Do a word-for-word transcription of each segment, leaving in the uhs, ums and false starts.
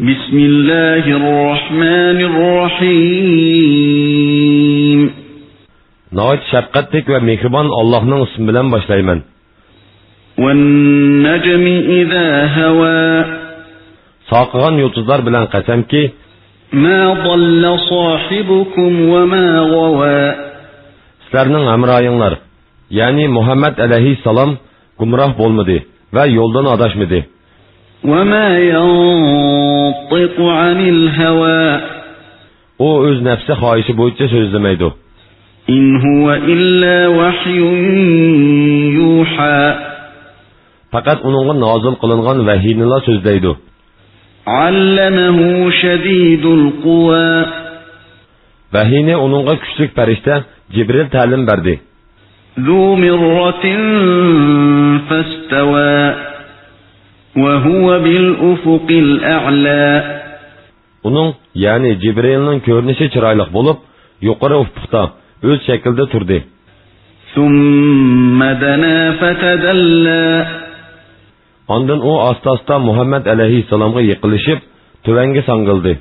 بسم الله الرحمن الرحيم. ناھايىتى شەپقەتلىك ۋە مېھرىبان ئاللاھنىڭ ئىسمى بىلەن باشلايمەن. والنجم إذا هوى. ساقىغان يۇلتۇزلار بىلەن قەسەمكى، ما ضل صاحبكم وما غوى. سىلەرنىڭ ھەمراھىڭلار، يەنى مۇھەممەد ئەلەيھىسسالام گۇمراھ بولمىدى ۋە يولدىن ئاداشمىدى. وما ينطق عن الهوى. ئۇ ئۆز نەپسى خاھىشى بويىچە سۆزلىمەيدۇ. إن هو إلا وحي يوحى. پەقەت ئۇنىڭغا نازىل قىلىنغان ۋەھىينىلا سۆزلەيدۇ. علمه شديد القوى. ۋەھىينى ئۇنىڭغا كۈچلۈك پەرىشتە جىبرىل تەلىم بەردى. ذو مرة فاستوى. وهو بالأفق الأعلى. ئۇنىڭ، يەنى جىبرىلنىڭ كۆرۈنۈشى چىرايلىق بولۇپ، يۇقىرى ئۇپۇقتا، ئۆز شەكلىدە تۇردى. ثم دنا فتدلى. ئاندىن ئۇ ئاستا-ئاستا مۇھەممەد ئەلەيھىسسالامغا يېقىنلىشىپ، تۆۋەنگە ساڭگىلدى.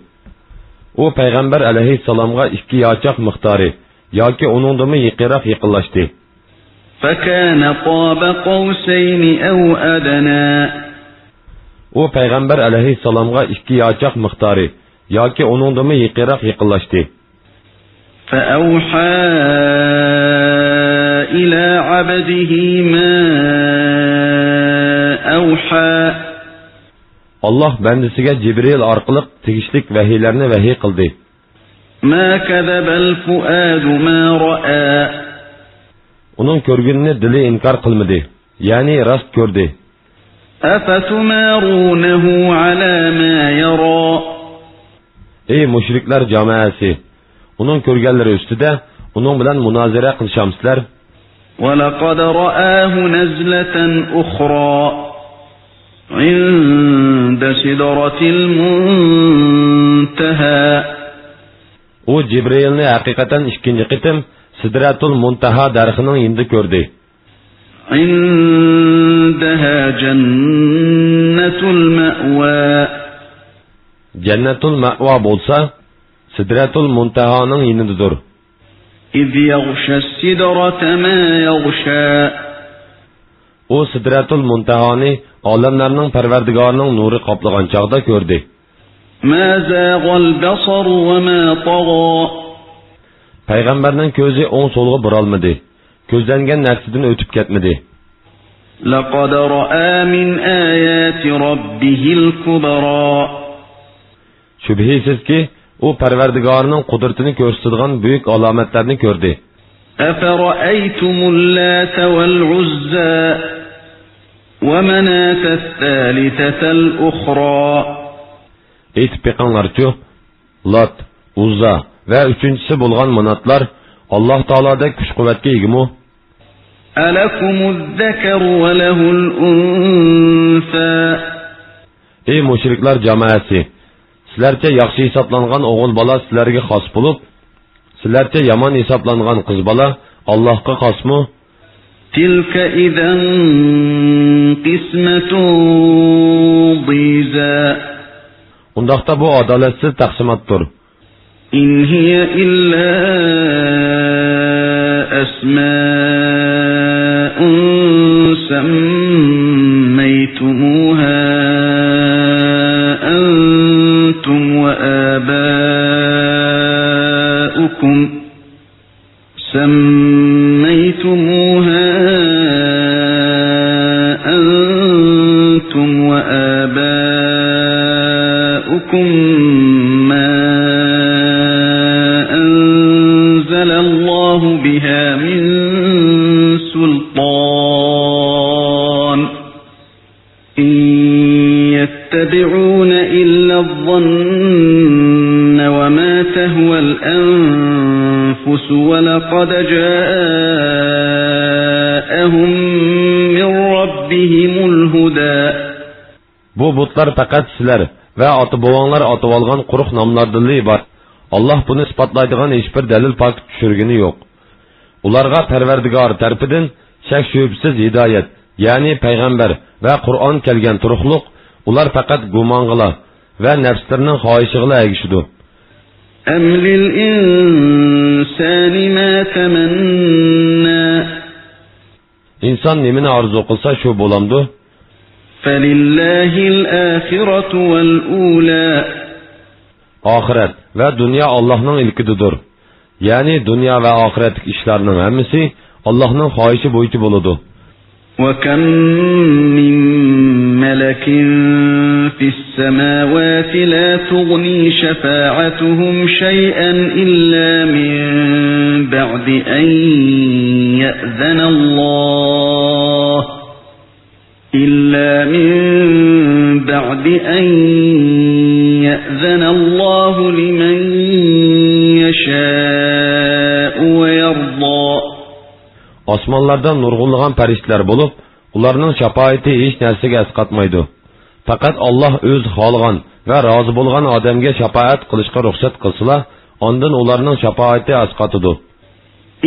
ئۇ پەيغەمبەر ئەلەيھىسسالامغا ئىككى ياچاق مىقدارى ياكى ئۇنىڭدىنمۇ يېقىنراق يېقىنلاشتى. فكان قاب قوسين أو أدنى. ئۇ پەيغەمبەر ئەلەيھىسسالامغا ئىككى ياچاق مىقدارى ياكى ئۇنىڭدىنمۇ يېقىنراق يېقىنلاشتى. فأوحى إلى عبده ما أوحى. ئاللاھ بەندىسىگە جىبرىل ئارقىلىق تېگىشلىك ۋەھىيلەرنى ۋەھىي قىلدى. ما كذب الفؤاد ما رأى. ئۇنىڭ كۆرگىنىنى دىلى ئىنكار قىلمىدى، يەنى راست كۆردى. أفتمارونه على ما يرى. ئەي مۇشرىكلار جامائەسى! ئۇنىڭ كۆرگەنلىرى ئۈستىدە ئۇنىڭ بىلەن مۇنازىرە قىلىشامسىلەر؟ ولقد رآه نزلة أخرى عند سدرة المنتهى. ئۇ جىبرىئىلنى ھەقىقەتەن ئىككىنچى قېتىم سىدرەتۇل مۇنتەھا دەرىخىنىڭ يېنىدا كۆردى. عندها جنة المأوى. جەننەتۇل مەئۋا بولسا سىدرەتۇل مۇنتەھانىڭ يېنىدىدۇر. إذ يغشى السدرة ما يغشى. ئۇ سىدرەتۇل مۇنتەھانى ئالەملەرنىڭ پەرۋەردىگارىنىڭ نۇرى قاپلىغان چاغدا كۆردى. ما زاغ البصر وما طغى. پەيغەمبەرنىڭ كۆزى ئوڭ-سولغا بۇرالمىدى، كۆزلەنگەن نەرسىدىن ئۆتۈپ كەتمىدى. لقد رأى من آيات ربه الكبرى. شۈبھىسىزكى، ئۇ پەرۋەردىگارىنىڭ قۇدرىتىنى كۆرسىتىدىغان بۈيۈك ئالامەتلەرنى كۆردى. أفرأيتم اللات والعزى ومناة الثالثة الأخرى. ئېيتىپ بېقىڭلارچۇ، لات، ئۇززا ۋە ئۈچىنچىسى بولغان ماناتلار ئاللاھ تائالادەك كۈچ-قۇۋۋەتكە ئىگىمۇ؟ ألكم الذكر وله الأنثى. ئەي مۇشرىكلار جامائەسى! سىلەرچە ياخشى ھېسابلانغان ئوغۇل بالا سىلەرگە خاس بولۇپ، سىلەرچە يامان ھېسابلانغان قىز بالا ئاللاھقا خاسمۇ؟ تلك إذا قسمة ضيزى. ئۇنداقتا بۇ ئادالەتسىز تەقسىماتتۇر. إن هي إلا أسماء سميتموها أنتم وآباؤكم، سميتموها أنتم وآباؤكم ما أنزل الله بها من سلطان، إن يتبعون إلا الظن وما تهوى الأنفس ولقد جاءهم من ربهم الهدى. بۇ بۇتلار پەقەت سىلەر ۋە ئاتا-بوۋاڭلار ئاتىۋالغان قۇرۇق ناملاردىنلا ئىبارەت. ئاللاھ بۇنى ئىسپاتلايدىغان ھېچبىر دەلىل پاكىت چۈشۈرگىنى يوق. ئۇلارغا پەرۋەردىگارى تەرىپىدىن شەك-شۈبھىسىز ھىدايەت، يەنى پەيغەمبەر ۋە قۇرئان كەلگەن تۇرۇقلۇق، ئۇلار پەقەت گۇمانغىلا ۋە نەپسلىرىنىڭ خاھىشىغىلا ئەگىشىدۇ. أم للإنسان ما تمنى. ئىنسان نېمىنى ئارزۇ قىلسا، شۇ بولامدۇ؟ فلله الآخرة والأولى. ئاخىرەت ۋە دۇنيا ئاللاھنىڭ ئىلكىدىدۇر. يەنى دۇنيا ۋە ئاخىرەتلىك ئىشلارنىڭ ھەممىسى ئاللاھنىڭ خاھىشى بويىچە بولىدۇ. وكم من ملك في السماوات لا تغني شفاعتهم شيئا إلا من بعد أن يأذن الله إلا من بعد أن يأذن الله لمن يشاء ويرضى. ئاسمانلاردا نۇرغۇنلىغان پەرىشتىلەر بولۇپ، ئۇلارنىڭ شاپائىتى ھېچ نەرسىگە ئەسقاتمايدۇ. پەقەت ئاللاھ ئۆزى خالىغان ۋە رازى بولغان ئادەمگە شاپائەت قىلىشقا رۇخسەت قىلسىلا، ئاندىن ئۇلارنىڭ شاپائىتى ئەسقاتىدۇ.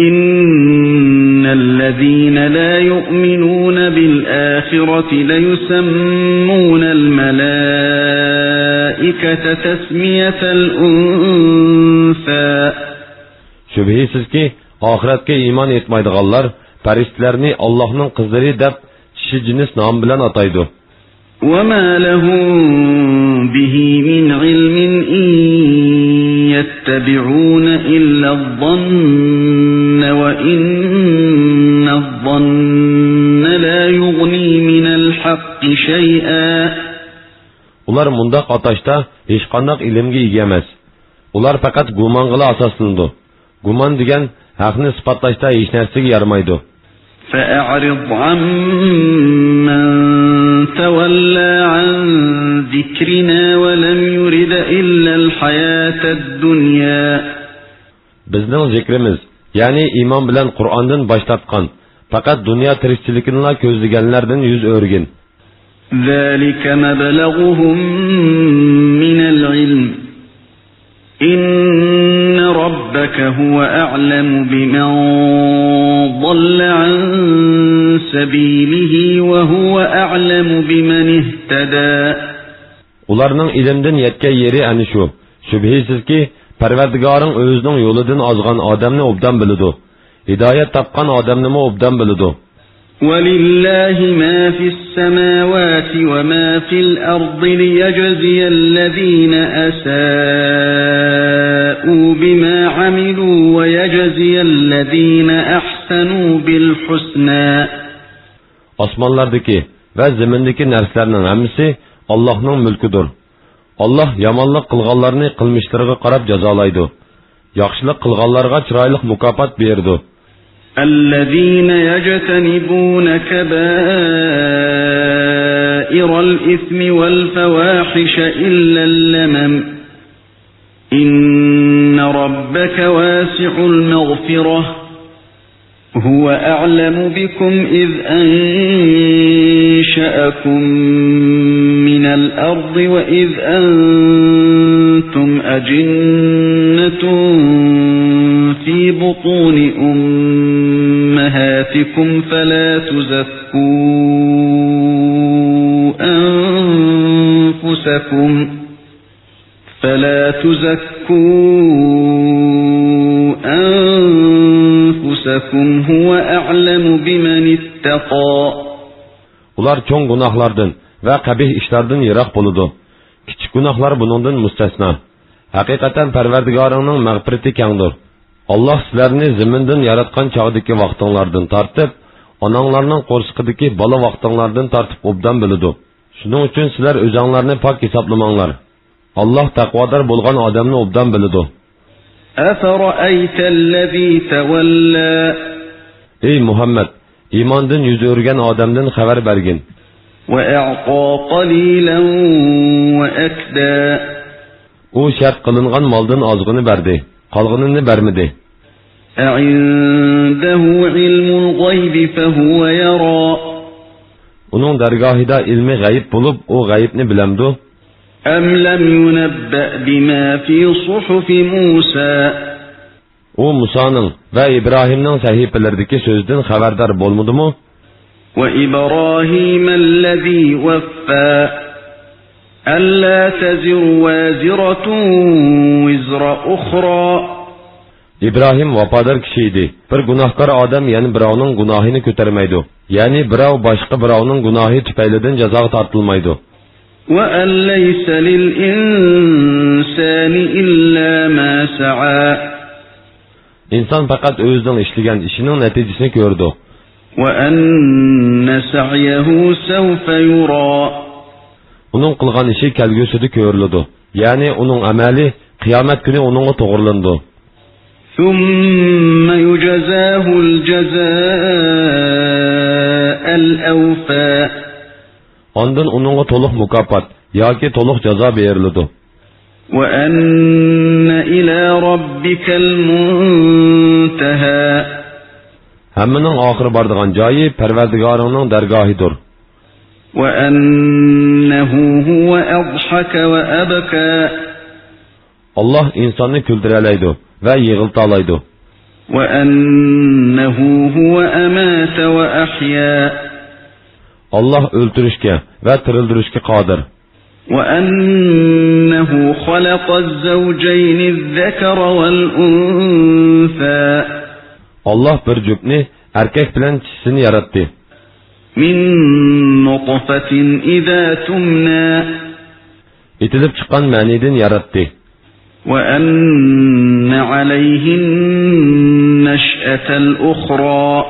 إن الذين لا يؤمنون بالآخرة ليسمون الملائكة تسمية الأنثى. شۈبھىسىزكى، ئاخىرەتكە ئىمان ئېيتمايدىغانلار پەرىشتىلەرنى ئاللاھنىڭ قىزلىرى دەپ چىشى جىنس نامى بىلەن ئاتايدۇ. وما لهم به من علم إن يتبعون إلا الظن وإن الظن لا يغني من الحق شيئا. ئۇلار مۇنداق ئاتاشتا ھېچقانداق ئىلىمگە ئىگە ئەمەس. ئۇلار پەقەت گۇمانغىلا ئاساسلىنىدۇ. گۇمان دېگەن ھەقنى ئىسپاتلاشتا ھېچ نەرسىگە يارىمايدۇ. فأعرض عمن تولى عن ذكرنا ولم يرد إلا الحياة الدنيا. بىزنىڭ زىكرىمىز، يەنى ئىمان بىلەن قۇرئاندىن باش تارتقان، پەقەت دۇنيا تىرىكچىلىكىنىلا كۆزلىگەنلەردىن يۈز ئۆرۈگىن. ذلك مبلغهم من العلم إن ربك هو أعلم بمن ضل عن سبيله وهو أعلم بمن اهتدى. ئۇلارنىڭ ئىلىمدىن يەتكەن يېرى ئەنە شۇ. شۈبھىسىزكى، پەرۋەردىگارىڭ ئۆزىنىڭ يولىدىن ئازغان ئادەمنى ئوبدان بىلىدۇ. ھىدايەت تاپقان ئادەمنىمۇ ئوبدان بىلىدۇ. ولله ما في السماوات وما في الأرض ليجزي الذين أساءوا بما عملوا ويجزي الذين أحسنوا بالحسنى. ئاسمانلاردىكى ۋە زېمىندىكى نەرسىلەرنىڭ ھەممىسى ئاللاھنىڭ مۈلكىدۇر. ئاللاھ يامانلىق قىلغانلارنى قىلمىشلىرىغا قاراپ جازالايدۇ. ياخشىلىق قىلغانلارغا چىرايلىق مۇكاپات بېرىدۇ. الذين يجتنبون كبائر الإثم والفواحش إلا اللمم إن ربك واسع المغفرة هو أعلم بكم إذ أنشأكم من الأرض وإذ أنتم أجنة في بطون أمهاتكم فلا تزكوا أنفسكم فلا تزكوا أنفسكم هو أعلم بمن اتقى. ئۇلار چوڭ گۇناھلاردىن ۋە قەبىھ ئىشلاردىن يىراق بولىدۇ. كىچىك گۇناھلار بۇنىڭدىن مۇستەسنا. ھەقىقەتەن پەرۋەردىگارىڭنىڭ مەغپىرىتى كەڭدۇر. ئاللاھ سىلەرنى زېمىندىن ياراتقان چاغدىكى ۋاقتىڭلاردىن تارتىپ، ئاناڭلارنىڭ قورسىقىدىكى بالا ۋاقتىڭلاردىن تارتىپ ئوبدان بىلىدۇ. شۇنىڭ ئۈچۈن سىلەر ئۆزەڭلارنى پاك ھېسابلىماڭلار. ئاللاھ تەقۋادار بولغان ئادەمنى ئوبدان بىلىدۇ. أفرأيت الذي تولى. ئەي مۇھەممەد، ئىماندىن يۈز ئۆرۈگەن ئادەمدىن خەۋەر بەرگىن. وأعطى قليلا وأكدى. ئۇ شەرت قىلىنغان مالدىن ئازغىنى بەردى، قالغىنىنى بەرمىدى. أعنده علم الغيب فهو يرى. ئۇنىڭ دەرگاھىدا ئىلمى غەيىب بولۇپ، ئۇ غەيىبنى بىلەمدۇ؟ أم لم ينبأ بما في صحف موسى. ئۇ مۇسانىڭ ۋە ئىبراھىمنىڭ سەھىپىلىرىدىكى سۆزدىن خەۋەردار بولمىدىمۇ؟ وإبراهيم الذي وفى. ألا تزر وازرة وزر أخرى. ئىبراھىم ۋاپادار كىشى ئىدى. بىر گۇناھكار ئادەم يەنە بىراۋنىڭ گۇناھىنى كۆتەرمەيدۇ. يەنى بىراۋ باشقا بىراۋنىڭ گۇناھى تۈپەيلىدىن جازاغا تارتىلمايدۇ. وأن ليس للإنسان إلا ما سعى. ئىنسان پەقەت ئۆزىنىڭ ئىشلىگەن ئىشىنىڭ نەتىجىسىنى كۆرىدۇ. وأن سعيه سوف يرى. ئۇنىڭ قىلغان ئىشى كەلگۈسىدە كۆرۈلىدۇ. يەنى ئۇنىڭ ئەمەلى قىيامەت كۈنى ئۇنىڭغا توغرىلىنىدۇ. ثم يجزاه الجزاء الأوفى. ئاندىن ئۇنىڭغا تولۇق مۇكاپات ياكى تولۇق جازا بېرىلىدۇ. وأن إلى ربك المنتهى. ھەممىنىڭ ئاخىرى بارىدىغان جايى پەرۋەردىگارىڭنىڭ دەرگاھىدۇر. وأنه هو أضحك وأبكى. ئاللاھ ئىنساننى كۈلدۈرەلەيدۇ ۋە يىغلىتالايدۇ. وأنه هو أمات وأحيا. ئاللاھ ئۆلتۈرۈشكە ۋە تىرىلدۈرۈشكە قادىر. وأنه خلق الزوجين الذكر والأنثى. ئاللاھ بىر جۈپنى ئەركەك بىلەن چىشىسىنى ياراتتى. من نطفة إذا تمنى. ئېتىلىپ چىققان مەنىدىن ياراتتى. وأن عليه النشأة الأخرى.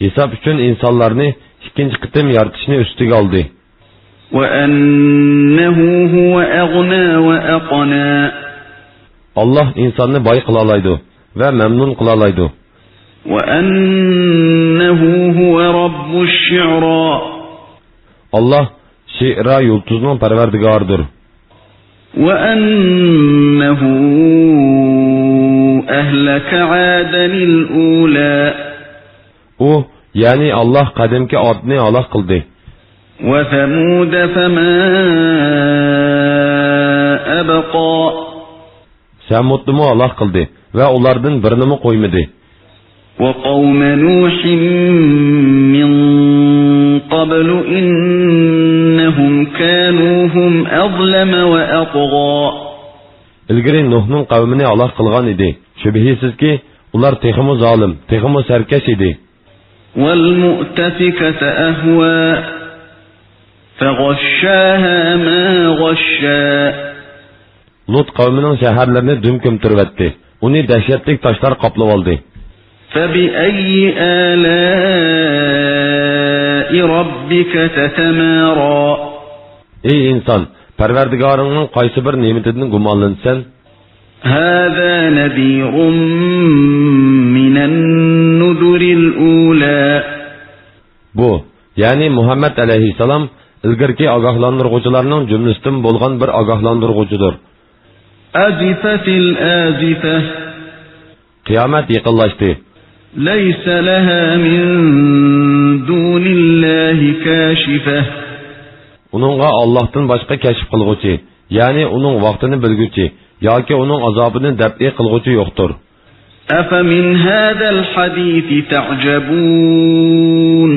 ھېساب ئۈچۈن ئىنسانلارنى ئىككىنچى قېتىم يارىتىشنى ئۈستىگە ئالدى. وأنه هو أغنى وأقنى. ئاللاھ ئىنساننى باي قىلالايدۇ ۋە مەمنۇن قىلالايدۇ. وأنه هو رب الشعرى. ئاللاھ شىئرا يۇلتۇزنىڭ پەرۋەردىگارىدۇر. وأنه أهلك عادا الأولى. ئۇ، يەنى ئاللاھ قەدىمكى ئادنى ھالاك قىلدى. وثمود فما أبقى. سەمۇدنىمۇ ھالاك قىلدى ۋە ئۇلاردىن بىرىنىمۇ قويمىدى. وقوم نوح من قبل إنهم كانوا هم أظلم وأطغى. ئىلگىرى نۇھنىڭ قەۋمىنى ھالاك قىلغان ئىدى. شۈبھىسىزكى، ئۇلار تېخىمۇ زالىم، تېخىمۇ سەركەش ئىدى. والمؤتفكة أهوى. فغشاها ما غشى. لۇت قەۋمىنىڭ شەھەرلىرىنى دۈم كۆمتۈرۈۋەتتى. ئۇنى دەھشەتلىك تاشلار قاپلىۋالدى. فبأي آلاء ربك تتمارى. ئەي ئىنسان، پەرۋەردىگارىڭنىڭ قايسى بىر نېمىتىدىن گۇمانلىنىسەن؟ هذا نذير من النذر الأولى. بۇ، يەنى مۇھەممەد ئەلەيھىسسالام ئىلگىرىكى ئاگاھلاندۇرغۇچىلارنىڭ جۈملىسىدىن بولغان بىر ئاگاھلاندۇرغۇچىدۇر. أزفت الآزفة. قىيامەت يېقىنلاشتى. ليس لها من دون الله كاشفة. ئۇنىڭغا ئاللاھتىن باشقا كەشىپ قىلغۇچى، يەنى ئۇنىڭ ۋاقتىنى بىلگۈچى ياكى ئۇنىڭ ئازابىنى دەپئى قىلغۇچى يوقتۇر. أفمن هذا الحديث تعجبون.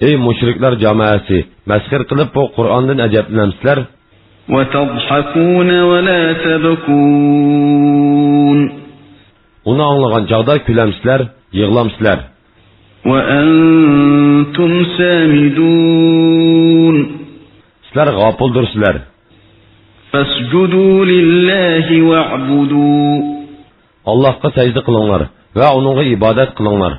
ئەي مۇشرىكلار جامائەسى، مەسخىرە قىلىپ بۇ قۇرئاندىن ئەجەبلىنەمسىلەر؟ وتضحكون ولا تبكون. ئۇنى ئاڭلىغان چاغدا كۈلەمسىلەر، يىغلامسىلەر؟ وأنتم سامدون. سىلەر غاپىلدۇرسىلەر. فاسجدوا لله واعبدوا. ئاللاھقا سەجدە قىلىڭلار ۋە ئۇنىڭغا ئىبادەت قىلىڭلار.